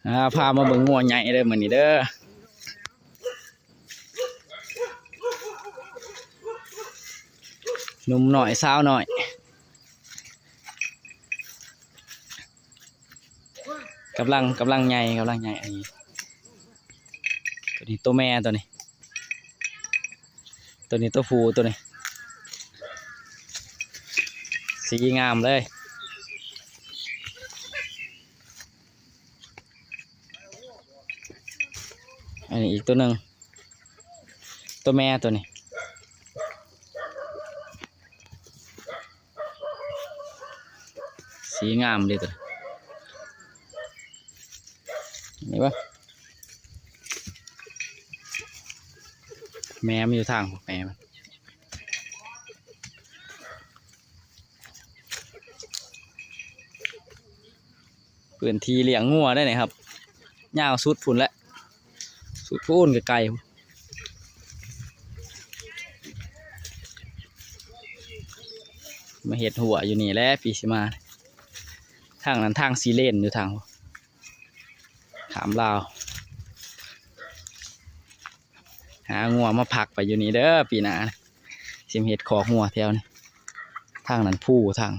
ອ່າ ພາມາເບິ່ງງົວໃຫຍ່ເດີມື້ນີ້ເດີ ໜຸ່ມນ້ອຍສາວນ້ອຍ ກຳລັງ ກຳລັງໃຫຍ່ ກຳລັງໃຫຍ່ ອັນນີ້ ໂຕນີ້ໂຕແມ່ ໂຕນີ້ ໂຕນີ້ໂຕຜູ້ ໂຕນີ້ ສີງາມເລີຍ. ອັນນີ້ອີກໂຕໜຶ່ງ ໂຕແມ່ໂຕນີ້ ສີງາມເດ້ໂຕນີ້ ນີ້ເບິ່ງ ແມ່ມັນຢູ່ທາງ ແມ່ມັນ. ພື້ນທີ່ລ້ຽງງົວໄດ໋ນີ້ຄັບ ຍາວສຸດພຸ້ນແຫຼະ ສຸດພຸ້ນໄກໆ ມາເຮັດຮົ້ວຢູ່ນີ້ແຫຼະ ປີຊິມາ ທາງນັ້ນທາງສີ່ເລນຢູ່ທາງ ຂ້າມລາວ ຫາງົວມາພັກໄປຢູ່ນີ້ເດີ ປີໜ້າ ຊິມາເຮັດຄອກງົວແຖວນີ້ ທາງນັ້ນພູ ທາງ